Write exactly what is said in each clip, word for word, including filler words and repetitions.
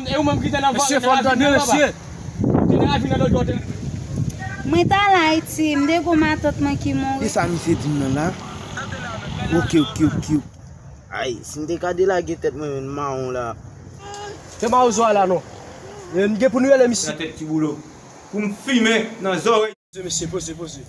E ou menm ki te nan vòlè, te nan ravin nan, papa. Ou te nan ravin nan lòt bò, te nan... Mwen t al Ayiti, m te gon matant mwen ki mouri. E sa misye di m nan la? Oke, oke, oke. Ay, si m te ka delage tèt mwen menm mawon la. Se mawon zò a la non. E, m gen pou nou rele misye. Nan tèt ti boulo. Pou m fimen nan zòrèy. Mesye, poze, poze.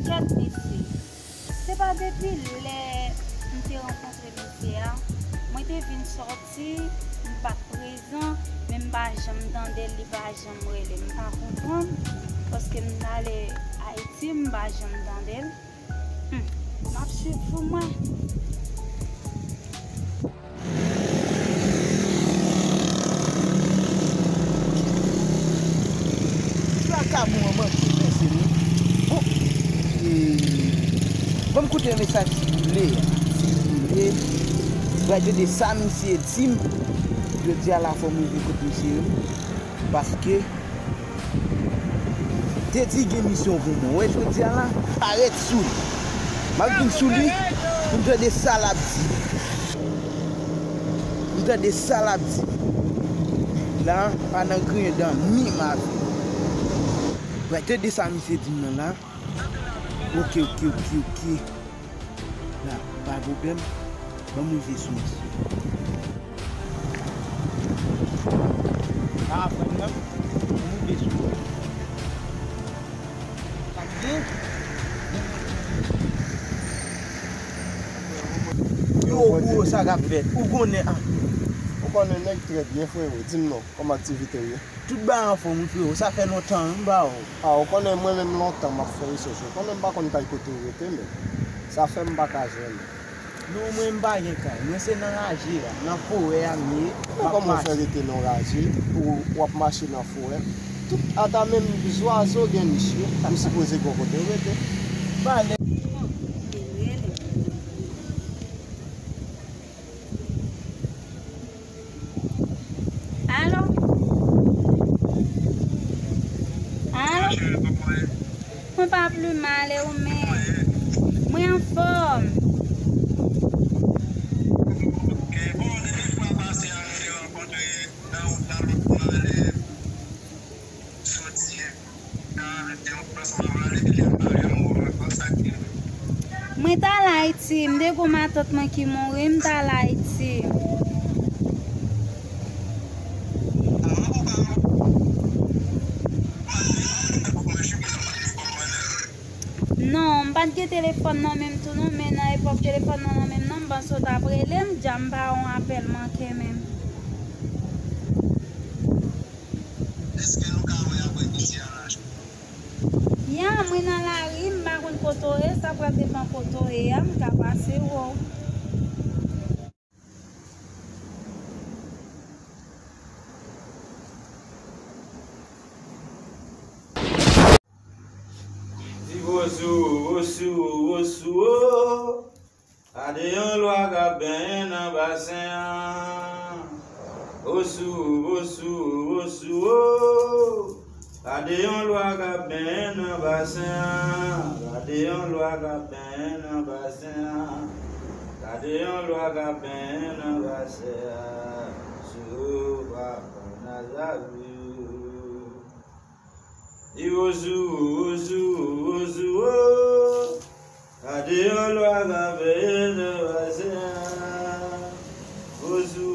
Kèt mesye, se pa depi lè m te rankontre misye a, mwen te vin sòti, m pa t prezan, men m pa janm tande l, li pa janm rele m. M pa konprann, paske m t ale Ayiti, m pa janm tande l. Hmm, m ap swiv pou mwen. Traka mwen manke pèse nou. Bon, e, ban m koute mesaj Ti Boule a. Ti Boule, pral tande sa misye di m. Jodi a la fò m rive kot misye yo. Paske te di gen misyon pou mwen. Wè jodi a la, parèt sou li. M ap vin sou li pou m tande sa l ap di. Pou m tande sa l ap di. La, pa nan griyen dan menm avè. Wè tande sa misye di m nan la. Oke, oke, oke, oke. La, pa pwoblèm. Ban m rive sou misye. A, frè m nan. Ban m rive sou misye. Sa k gen? Yo, bro, sa k ap fèt? Ou konnen, a. Ou konnen nèg trè byen, frero. Di m non, kòman aktivite w ye? Tout bagay anfòm wi frero, sa fè lontan wi m pa wè w. A, ou konnen mwen menm lontan m ap fè rechèch, ou konnen m pa konn kay kote w rete, men sa fè m pa ka jwenn ou. Non, mwen m pa gen kay, mwen se nan raje a, nan forè a m ye, m ap mache. Men kòman w fè rete nan raje, ou w ap mache nan forè? Tout ata menm zwazo gen nich yo, ou sipoze gen yon kote w rete. Valè. Alo? Alo? Mwen pa pli mal, e ou menm? Mwen anfòm. Mwen t al Ayiti, m te gon matant mwen ki mouri, m t al Ayiti. Non, m pa t gen telefòn nan men m tou non, men nan epòk telefòn nan nan men m nan, m panse w t ap rele m, dja m pa wè yon apèl manke menm. Èske nou ka wè apre midi a la? Ya, mwen nan lari, m pa konn kote w ye, sa pral depann kote w ye a, m ka pase wè w. Di Osu, Osu, Osu, o. Gade yon lwa k ap benyen nan basen an. Osu, Osu, Osu, o. Gade yon lwa k ap benyen nan basen an. Gade yon lwa k ap benyen nan basen an. Gade yon lwa k ap benyen nan basen an. Sou papa Nazareth. Di Osu, Osu, Osu, o. Gade yon lwa k ap benyen nan basen an. Osu,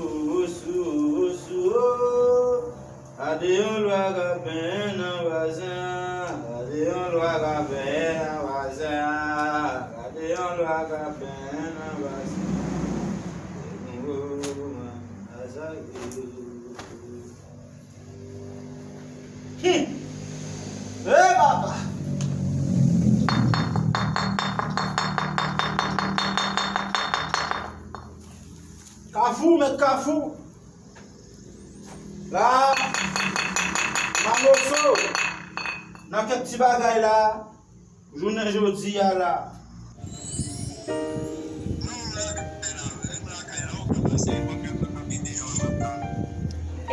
Osu, Osu, o. Gade yon lwa k ap benyen nan basen an. Gade yon lwa k ap benyen nan basen an. Gade yon lwa k ap benyen nan basen an. Gade yon lwa k ap benyen nan basen an. Hum! E papa! Pou mèt Kafou, la, Mamoso, nan kèk ti bagay la, jounen jodi a la.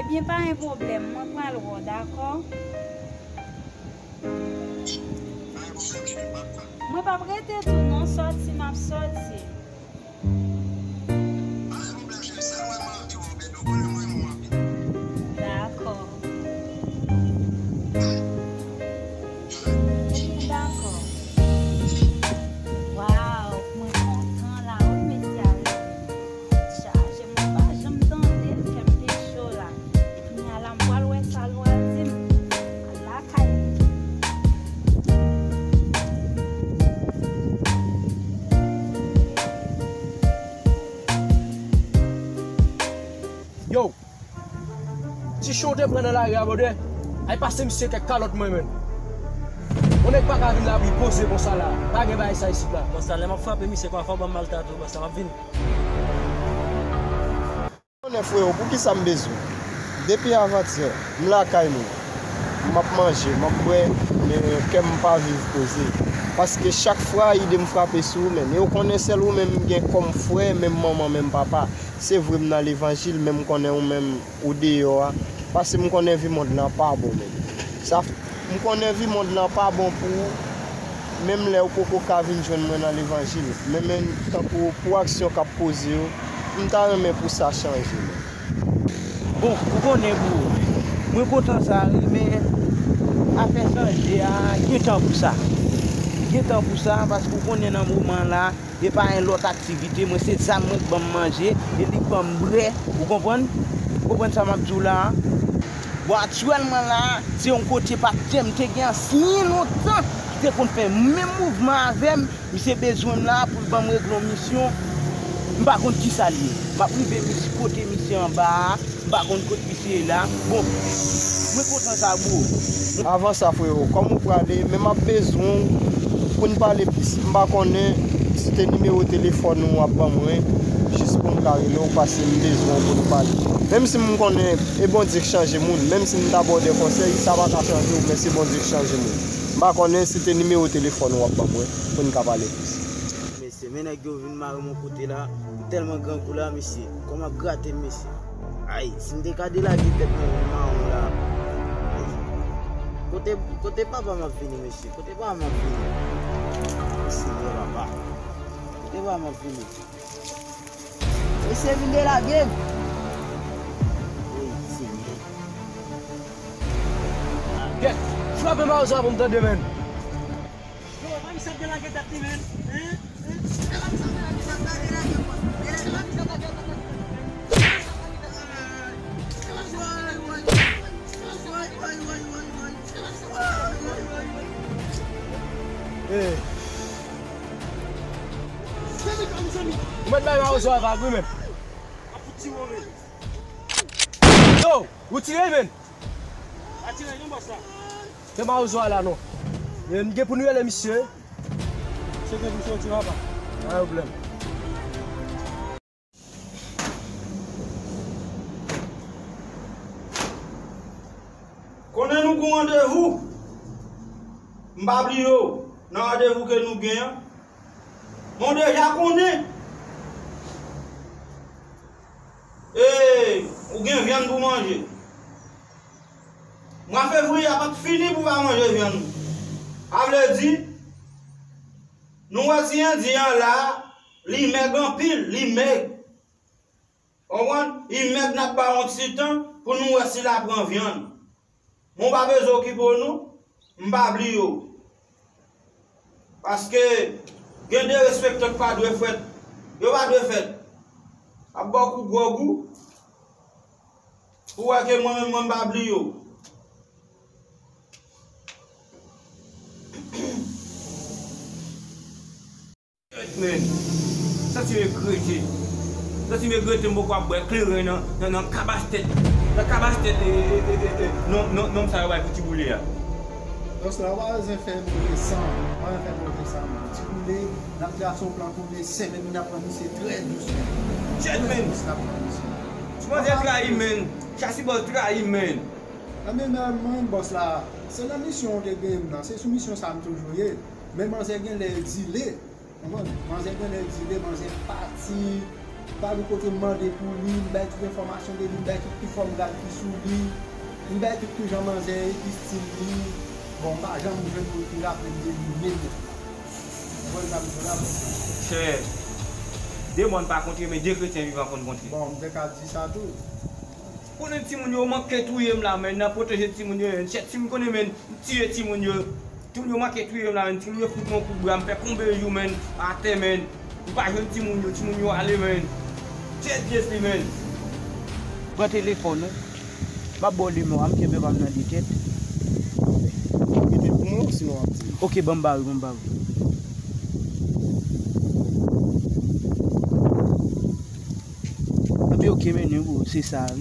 Ebyen, pa gen pwoblèm, mwen pral wè w, dakò? Mwen p ap rete tou non, sòti m ap sòti. Dakò. Dakò. Waw, mwen kontan la wi, mesye a rele m. Chaje, mwen pa janm tande l, kè m te cho la. Kounye a la, m pral wè sa l pral di m. Al lakay li. Yo! Ti cho w te pran nan lari a, brother. Ay pase misye kèk kalòt mwen menm. Yon nèg pa ka vin la pou l poze konsa la. Pa gen bagay sa isit la. Bòs la, lè m ap frape misye konsa, fò w ban m malta tou, bòs la, m ap vini. Konnen frewo, poukisa m bezwen? Depi avantyè, m lakay mwen. M ap manje, m ap bwè, men kè m pa viv poze. Paske chak fwa ide m frape sou ou menm. E ou konnen sèl ou menm m gen kòm frè, menm manman, menm papa. Se vre m nan levanjil, men m konnen ou menm ou deyò a. Paske m konnen vi mond lan pa bon menm. Sa, m konnen vi mond lan pa bon pou ou, menm lè ou poko ka vin jwenn mwen nan levanjil. Men, men, tankou pou aksyon k ap poze yo, m ta renmen pou sa chanje, men. Bon, ou konnen bro, mwen kontan sa wi, men afè chanje a, gen tan pou sa. Gen tan pou sa, paske ou konnen nan moman la, e pa yon lòt aktivite, mwen se zam mwen k ban m manje, e li k ban m bwè, ou konprann? Ou konprann sa m ap di w la a? Bon, aktyèlman la a, se yon kote pa t janm te gen ansyen lontan ki te konn fè menm mouvman avè m, misye bezwen m la pou l ban m regle yon misyon, m pa konn kisa l ye. M ap rive misye kote misye anba a, m pa konn kot misye ye la. Bon, mwen kontan sa, bro. Avan sa, frewo, kòm ou prale, men m ap bezwen w pou n pale plis. M pa konnen si te nimewo telefòn ou w ap ban mwen, jis pou m ka rele w, paske m bezwen w pou n pale. Menm si m konnen e Bondye k chanje moun, menm si m ta ba w de konsèy, sa pa ka chanje w, men se Bondye k chanje moun. M pa konnen si te nimewo telefòn ou w ap ban mwen pou n ka pale plis. Mesye, men nèg yo vin mare m yon kote la. M tèlman grangou la, mesye. Kò m ap grate m, mesye. Ay, si m te ka delage tèt mwen vin mawon la. Ay. Kote, kote papa m ap vini, mesye? Kote papa m ap vini? Senyè papa. Kote papa m ap vini? Mesye vin delage m. Ey, Senyè. Gèt, frape mawozo a pou m tande, menn. Yo, pa misye ap delage tèt li, menn. Hein? Hein? Hey. Ou mèt bay mawozo a vag wi menm. Yo, ou tire menm. Pa tire non bòs la. Se mawozo a la non. E, m gen pou nou rele misye. Se gen pou soti papa. Pa gen pwoblèm. Konnen nou gon randevou. M pa bliye w nan randevou ke nou gen an. Men w deja konnen. E, ou gen vyann pou manje. Mwa fevriye a p ap fini pou w pa manje vyann ou. Sa vle di, nou wè ti endyen an la, li mèg anpil, li mèg. Konprann? Li mèg, n ap ba l yon ti tan pou nou wè si l a pran vyann. Men w pa bezwen okipe w non, m pa bliye w. Paske gen derespektan k pa dwe fèt. Yo pa dwe fèt. Ap ba w kou gwòg ou. Ou wè ke mwen menm, mwen m pa bliye w. Men, santi m regrete. Santi m regrete m poko ap bwè kleren nan, nan, nan kabas tèt. Nan kabas tèt, e, e, e, e, e, nonm, nonm, nonm sa yo bay pou ti boule a. Bòs la, ou pa bezwen fè move san. Ou pa bezwen fè move san, non. Ti boule, N ap trase yon plan pou de semèn, n ap pran misye trè dousman. Trè dousman n ap pran misye. Ti manzè trayi, menn. Chasi bòs trayi, menn. Nan men, nan men bòs la, se nan misyon w te genyen m nan. Se sou misyon sa m toujou ye. Men manzè gen lè dile. Konprann? Manzè gen lè dile, manzè pati. Pa gen kote m mande pou li, m bay tout enfòmasyon de li, m bay tout ki fòm rad ki sou li, m bay tout ki jan manzè ye, ki stil li. Bon, m pa janm jwenn moun ki raple m de li menm. Ou konprann sa m di w la? Chè, de mòn pa kontre, men de kretyen vivan konn kontre. Bon, m te ka di sa tou. Konnen timoun yo manke touye m la, men nan pwoteje timoun yo, men chè timoun konnen, men m tiye timoun yo. Timoun yo manke touye m la, men timoun yo fout mwen kout bra, m fè konbe jou, men atè, men m pa jwenn timoun yo, timoun yo ale, men. Tchè dyes li, men. Pran telefòn ou. M ap ba w nimewo a, m kenbe pa m nan de tèt. Mete pou mwen, sinon w ap di. Ok, ban m ba ou, ban m ba ou. Epi ok, men nimewo se sa, wi.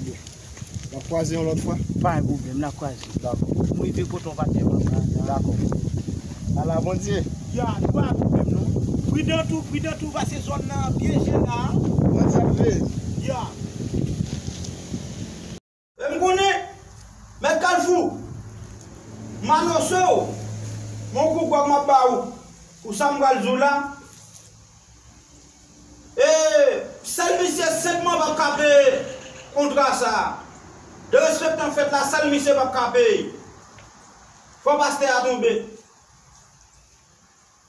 Ebyen, n ap kwaze yon lòt fwa? Pa gen pwoblèm, n ap kwaze. Dakò. M rive kote yon patnè m anba la. Dakò. Ala Bondye. Ya, nou pa gen pwoblèm, non. Pridan tou, pridan tou, paske zòn nan pyeje la. Bondye ap veye. Ya. E m konnen, Mèt Kalfou, m anonse w, men yon kou gwòg m ap ba ou, pou sa m pral di w la. E sèl misye senpman p ap ka peye kontra sa a. Derespektan fèt la, sèl misye p ap ka peye. Fò pastè a tonbe.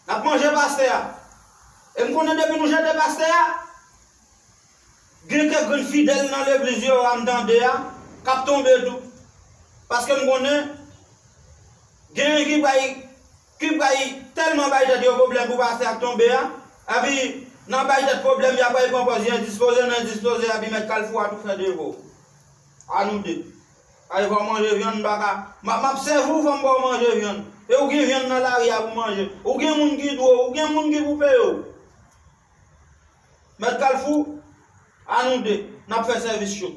N ap manje pastè a. E m konnen depi nou jete pastè a, gen kèk grenn fidèl nan legliz yo a m tande a, k ap tonbe tou. Paske m konnen, genyen ki bay, ki bay tèlman bay tèt yo pwoblèm pou pastè a k tonbe a, epi nan bay tèt pwoblèm, y ap al pran pòz yo endispoze, nan endispoze, epi Mèt Kalfou a tou fè devo. A nou de. Ay, fò manje vyann, m pa ka. M ap, m ap sèvi w, fò m ba w manje vyann. E ou gen vyann nan lari a pou manje. Ou gen moun ki dwe w, ou gen moun ki pou peye w. Mèt Kalfou, a nou de, n ap fè sèvis cho.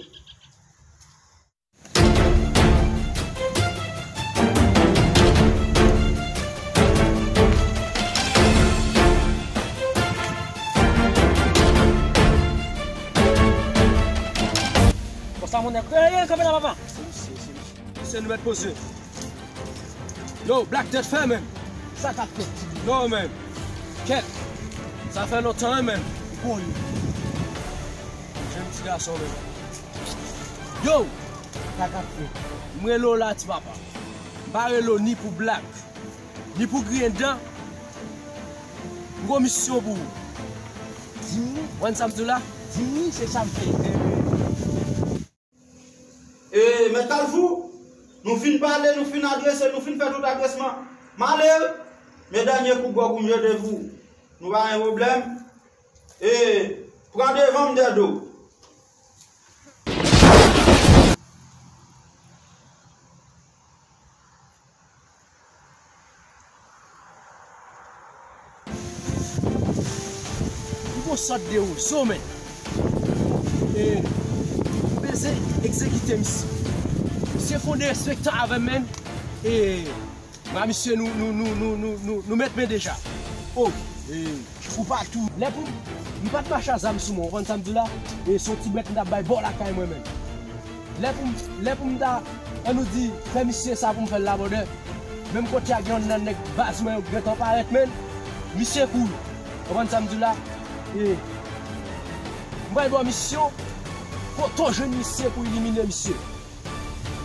Konsa moun nèg. Ey, ey, kanpe la, papa. Se misye, se misye. Misye nou mèt poze. Yo, Black Tèt fè, menn. Sa k ap fèt? Non, menn. Kèt. Sa fè lontan, wi, menn. Bon, wi. Jèn ti gason, menn. Yo! Sa k ap fèt? M rele w la, ti papa. M pa rele w ni pou blag, ni pou griyen dan. M gon misyon pou ou. Di m wi. Konprann sa m di w la? Di m wi, se sa m fè. E, Mèt Kalfou, nou fin pale, nou fin adrese, nou fin fè tout adresman. M ale, men dènye kou gwòg ou m jete pou ou. Nou pa gen pwoblèm. E, pran devan m, Dèdo. M gon sòt de rezo, menn. E, m bezwen egzekite misye. Misye fè yon derespektan avè m, menn. E, mwen ak misye, nou, nou, nou met men deja. O, e, ou pa tou. Lè pou m, m pa t mache a zam sou mwen, ou konprann sa m di w la? E, se yon ti bwèt m t ap bay bò lakay mwen, menn. Lè pou m, lè pou m ta, ann nou di, fè misye sa pou m fè l la, brother. Menm kote a gen yonn nan nèg baz mwen yo gentan parèt, menn. Misye kouri. Ou konprann sa m di w la? E, m pral ba w misyon, kote w jwenn misye pou elimine misye.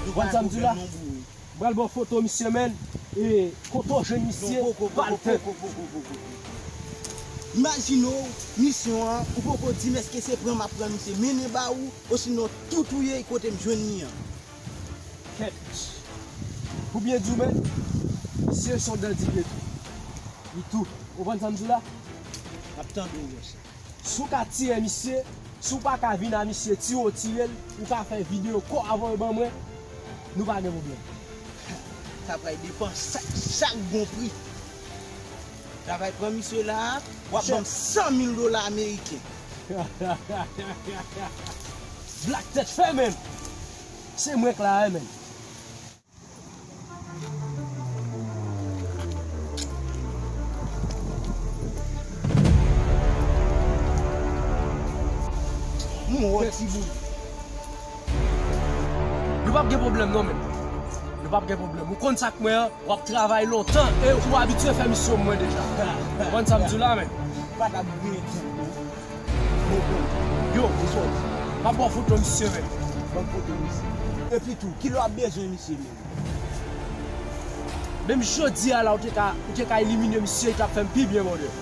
Ou konprann sa m di w la? M pral ba w foto misye, menn. E, kote w jwenn misye, poko, poko, poko, poko, poko. Imajine w, misyon an, ou poko di m èske se pran m ap pran misye mennen ba ou, osinon tou touye kote m jwenn li an. Kèt. Pou byen di w, menn, misye se yon dan di pye tou. Li tou. Ou konprann sa m di w la? M ap tande w, monchè. Si w ka tire misye, si w pa ka vin a misye, tire w tire l, ou ka fè videyo kò a voye ban mwen, nou pa gen pwoblèm. Sa pral depann chak, chak bon pri. Travay pran misye la a, w ap ban m san mil dola ameriken. Black Tèt fè, menn. Se mwen k la a, menn. Mwen wè ti bout. Nou p ap gen pwoblèm non, men. Nou p ap gen pwoblèm. Ou konn sa k mwen an, w ap travay lontan e ou abitye fè misyon mwen deja. Ou konprann sa m di w la, men. Pa t ap gen tan, non. Bon, bon. Yo, m ap ba w foto misye, men. Ban m foto misye. Epi tou, kilè w ap bezwen misye menm? Menm jodi a la, ou te ka, ou te ka elimine misye, li t ap fè m pi byen, brother.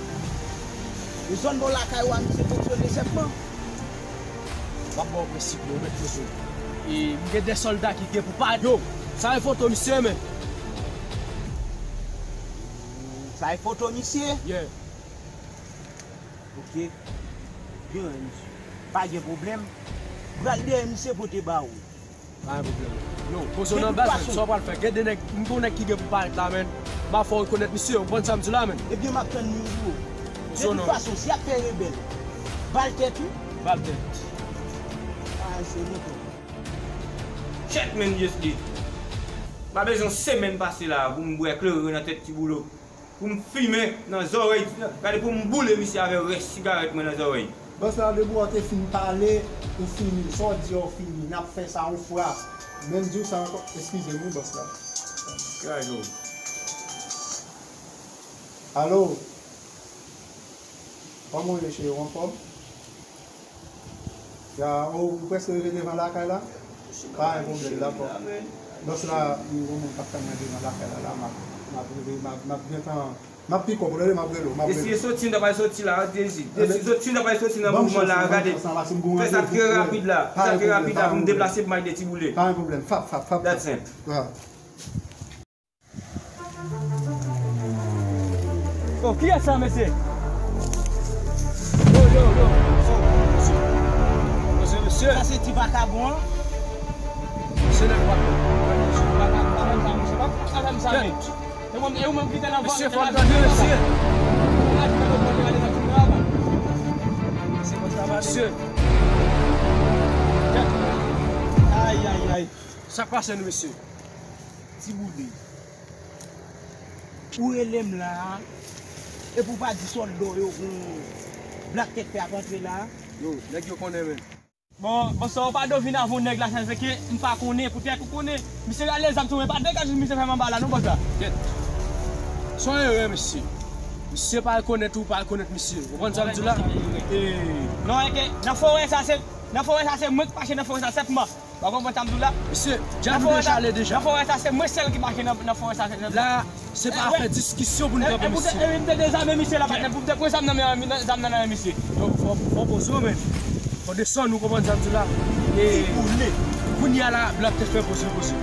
E zòn bò lakay ou a, misye fonksyone sèlman. M ap ba w prensip mwen, ou mèt koze. E m gen de sòlda ki gen pou pa yo. Sa e foto misye, men. Sa e foto misye? Yeah. Ok. Byen, misye. Pa gen pwoblèm. Pral dèyè misye pote ba ou. Pa gen pwoblèm. Yo, poze w nan baz, men. Sa w pral fè? Gen de nèg, m gon nèg ki gen pou parèt la, men. M a fè w rekonèt misye, ou konprann sa m di w la, men. Ebyen, m ap tann li wi, bro. De tout fason, si y ap fè rebèl, ba l tèt wi. Ba l tèt. Ah, se mouton. Chèt, men, Jesli. M pa bezwen yon semèn pase la pou m bwè kleren nan tèt Ti Boulo. Pou m fimen nan zòrèy, gade pou m boule misye avè rès sigarèt mwen nan zòrèy. Bòs la, depi w te fin pale, ou fini. Sa w di a, w fini. N ap fè sa yon fwa. Men m di w sa ankò. Eskize m wi, bòs la. Kraze w. Alo? Kòman w ye, cheri? Ou anfòm? Ya, ou, ou prèske rive devan lakay la? Pa gen pwoblèm, dakò. Bòs la, m gen yon moun k ap tann mwen devan lakay la, la, m ap, m ap rive, m ap, m ap gentan, m ap pikòp ou, tande, m ap rele w, m ap rele w. Mesye, soti, m ta pral soti la, Dezi. Mesye, soti, m ta pral soti nan mouvman la, gade. Fè sa trè rapid la, fè sa trè rapid la pou m deplase pou m al de Ti Boule. Pa gen pwoblèm, fap, fap, fap. That's it. Yo, kiyès sa, mesye? Yo, yo, yo. Mesye, mesye. Sa se ti vakabon an. Se nèg vakabon. Mesye, pa, pa, pa, pa, mesye, pa, pa, pa, pa, sa, men. E ou menm, e ou menm ki te nan vòlè, mesye, fò n tande, mesye. Mesye. Ay, ay, ay. Sa k pase nou, mesye? Ti Boule. Ou rele m la a, epi w pa di sòlda w yo gon blak tèt fè ap antre la a. Yo, nèg yo konnen, men. Bon, bòs la, ou pa dwe vin avè yon nèg la, sa se ke m pa konnen, poutèt ou konnen, misye rale zam sou mwen, pa degaje misye fè m anba la, non, bòs la. Kèt. Se yon erè, mesye. Misye pa rekonèt ou, pa rekonèt misye. Ou konprann sa m di w la? E. Non, e ke nan forè sa, se, nan forè sa, se mwen k mache nan forè sa sèlman. Ou konprann sa m di w la? Mesye, djab ou deja ale deja. Nan forè sa, se mwen sèl ki mache nan, nan forè sa. La, se pa afè diskisyon pou n kanpe misye. E, e, e, e, m te dezame misye la, patnè, pou m te pran zam nan men, zam nan nan men misye. Donk, fò, fò poze w, men. Fò desann, ou konprann sa m di w la? E, kounye a la, blòk te fè poze, poze.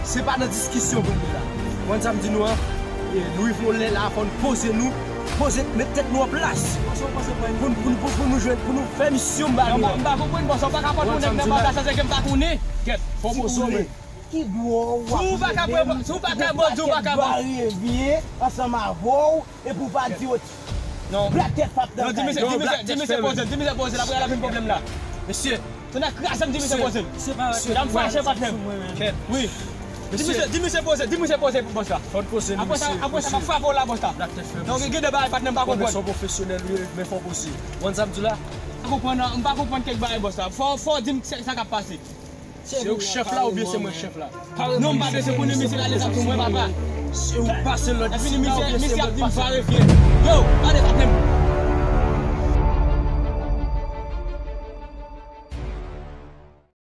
Se pa nan diskisyon pou n ye la. Ou konprann sa m di nou an? E, nou rive yon lè la, fò n poze nou. Poze, met tèt nou an plas. Pou n, pou n, pou, pou nou jwenn, pou nou fè misyon m ba nou an. M pa konprann, bòs, ou pa ka pòte yon nèg nan banda sa, se ke m pa konnen. Kèt, fò poze w, men. Ki dwa w ap rele m, si w pa ka bòz, si w pa ka bòz, ou pa ka bòz. Revyen ansanm avè w, epi w pa di w blak tèt p ap nan kay. Non, di misye, di misye, di misye poze, di misye poze, l ap rele avè m pwoblèm la. Mesye, Tonnè kraze m, di misye poze. Mesye, mesye, y ap fache, patnè m. Wi. Di misye, di misye poze, di misye poze pou bòs la. Fò n poze nou, mesye. Apre sa, apre sa, m ap frape w la, bòs la. Non, gen de bagay, patnè m, m pa konprann. Ou wè se yon pwofesyonèl ou ye, men fò w poze. Ou konn sa m di w la? M pa konprann, m pa konprann kèk bagay, bòs la. Fò, fò w di m sa, sa k ap pase. Se ou k chèf la oubyen se mwen k chèf la? Non, m pa bezwen konnen, misye rale zam sou mwen, papa. Se ou k pase lòd isi la oubyen se mwen k pase? Yo, gade, patnè m.